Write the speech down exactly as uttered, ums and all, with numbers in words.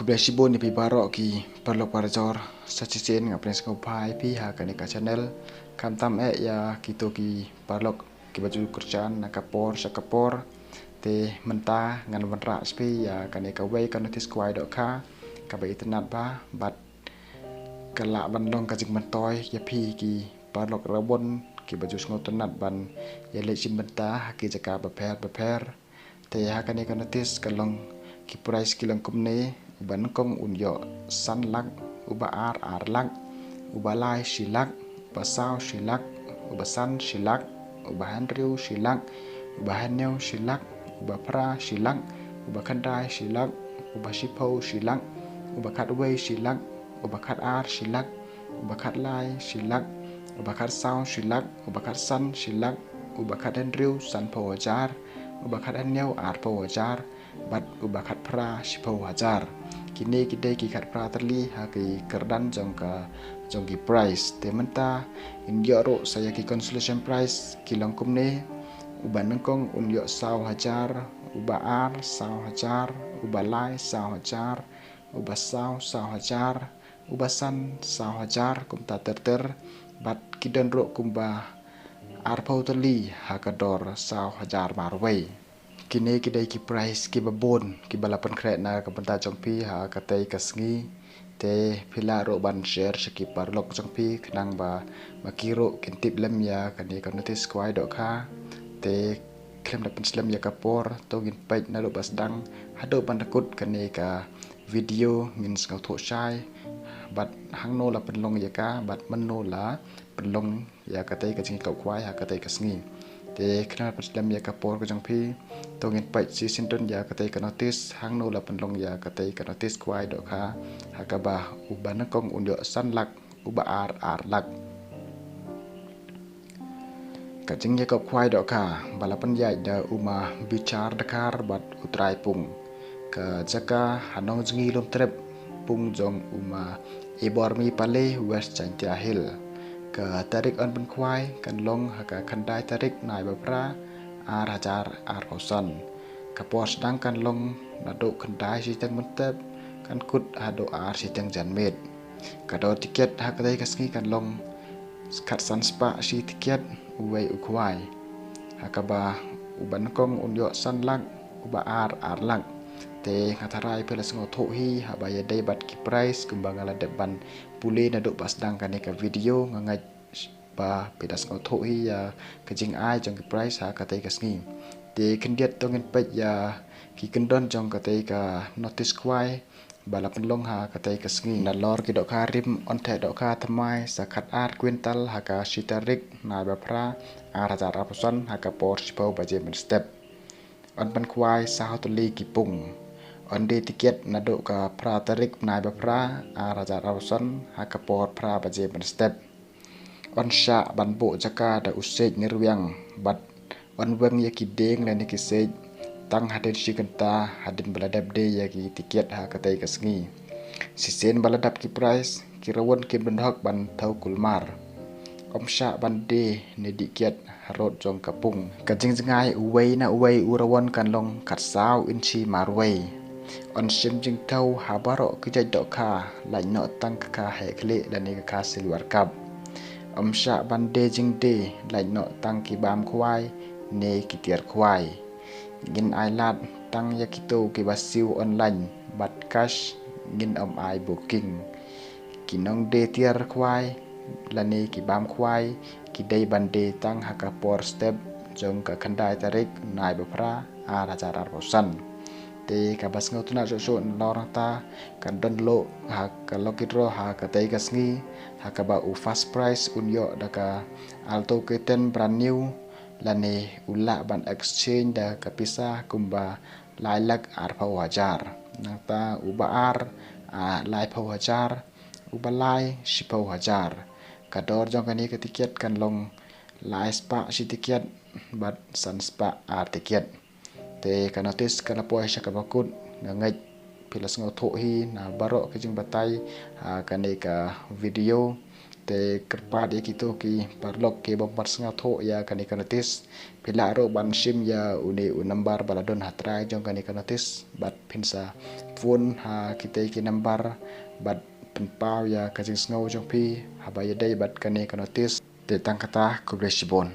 Khublei shibun ïa phi baroh ki paralok parajor. Sa shisien nga pdiang sngewbha ïa phi ha kane ka channel. Khamtam eh ïa kito ki paralok kiba ju kyrshan na ka por sha ka por. Te mynta ngan wanrah sha phi ïa kane kawei ka notis khwai dohkha kaba itynnad bha bad ka lah ban long ka jingmyntoi ïa phi ki paralok rawon kiba ju sngewtynnad ban ïaleit shim bynta ha ki jaka bapher bapher. Te ha kane ka notis ka long ki prize ki long kumne: uba nyngkong un ïoh san lak, uba ar ar lak, uba lai shi lak, uba saw shi lak, uba san shi lak, uba hynriew shi lak, uba hynñiew shi lak, uba phra shi lak, uba khyndai shi lak, uba shiphew shi lak, uba khatwei shi lak, uba khatar shi lak, uba khatlai shi lak, uba khatsaw shi lak, uba khatsan shi lak, uba khathynriew sanphew hajar, uba khathynñiew arphew hajar, bad uba khatphra shiphew hajar. Kine ki dei ki khatphra tylli ha ki kyrdan jong ka, jong ki prize. Te mynta ngin ïoh ruh sa ïa ki consolation prize ki long kumne: uba nyngkong un ïoh saw hajar, uba ar saw hajar, uba lai saw hajar, uba saw saw hajar, uba san saw hajar, kumta ter ter, bad ki don ruh kumba arphew tylli ha ka dor saw hajar marwei. Kine ki dei ki prize kiba bun kiba la pynkhreh na ka bynta jong phi ha katei ka sngi. Te phi lah ruh ban share sha ki paralok jong phi khnang ba ma ki ruh kin tip lem ïa kane ka notis khwai dohkha. Te khlem da pynslem ïa ka por, to ngin peit naduh ba sdang haduh ban da kut kane ka video. Ngin sngewthuh shai bad hangno la pynlong ïa ka bad mynno la pynlong ïa katei ka jingïakop khwai ha katei ka sngi. Te khnang ban pynslem ïa ka por ka jong phi, to ngin peit shisien ïa katei ka notis, hangno la pynlong ïa katei ka notis khwai dohkha ha kaba uba nyngkong un ïoh san lak, uba ar ar lak. Ka jingïakop khwai dohkha ba la pynïaid da u ma Bichar Dkhar bad u Trai Pung. Ka jaka ha Nongjngi Lumtrep, pung jong u ma Ibormi Pale, West Jaintia Hills. Ka tarik yn pynkhwai kan long ha ka khyndai tarik bnai ba phra, ar hajar arphew san. Ka por sdang kan long naduh khyndai shiteng mynstep, kan kut haduh ar shiteng janmiet. Ka dor tiket ha katei ka sngi kan long khatsan spah shi tiket uwei u khwai, ha kaba uba nyngkong un ïoh san lak, uba ar ar lak. Te nga tharai phi la sngewthuh hi haba ïadei bad ki prize, kumba nga la dep ban pule naduh ba sdang kane ka video. Nga ngeit ba phi la sngewthuh hi ïa ka jingai jong ki prize ha katei ka sngi. Te khyndiat to ngin peit ïa ki kyndon jong katei ka notis khwai ba la pynlong ha katei ka sngi. Nalor ki dohkha rim, yn theh dohkha thymmai sa khatar kwintal ha ka shi tarik bnai ba phra, ar hajar arphew san, ha ka por shiphew baje mynstep. Yn pynkhwai saw tylli ki pung. Yn die tiket naduh ka phra tarik bnai ba phra, ar hajar arphew san, ha ka por phra baje mynstep. Yn shah ban buh jaka da u siej nirwiang bad yn weng ïa ki dieng lane ki siej tang hadien shi kynta hadien ba la dep die ïa ki tiket ha katei ka sngi. Shisien ba la dep ki prize, ki rawon kim don hok ban thew kulmar. Ym shah ban die ne dih kiad harud jong ka pung. Ka jingjngai uwei na uwei u rawon kan long khatsaw inchi marwei. Yn shim jingthew ha baroh ki jait dohkha, lait noh tang ka kha heh khlieh lane ka kha silver carp. Ym shah ban die jingdie, lait noh tang ki bam khwai ne ki tiar khwai. Ngin ailad tang ïa kito kiba siew online bad cash, ngin ym ai booking. Ki nongdie tiar khwai lane ki bam khwai ki dei ban die tang ha ka por step jong ka khyndai tarik bnai ba phra, ar hajar arphew san. Te kaba sngewtynnat shuh shuh nalor nangta, kan don luh ha ka lucky draw ha katei ka sngi, ha kaba u first prize un ïoh da ka Alto K ten brand new, lane u lah ban exchange da ka pisa kumba lai lak arphew hajar. Nangta uba ar, ah, laiphew hajar, uba lai shiphew hajar. Ka dor jong kane ka tiket kan long lai spah shi tiket bad san spah ar tiket. Te ka notis ka la poi sha kaba kut, nga ngeit phi la sngewthuh hi na baroh ka jingbatai ha kane ka video. Te kyrpad ïa kito ki paralok kiba ym pat sngewthuh ïa kane ka notis, phi lah ruh ban shim ïa une u number ba la don ha trai jong kane ka notis bad phin sa phone ha kitei ki number bad pynpaw ïa ka jingsngew jong phi haba ïadei bad kane ka notice. Te tang kata, khublei shibun.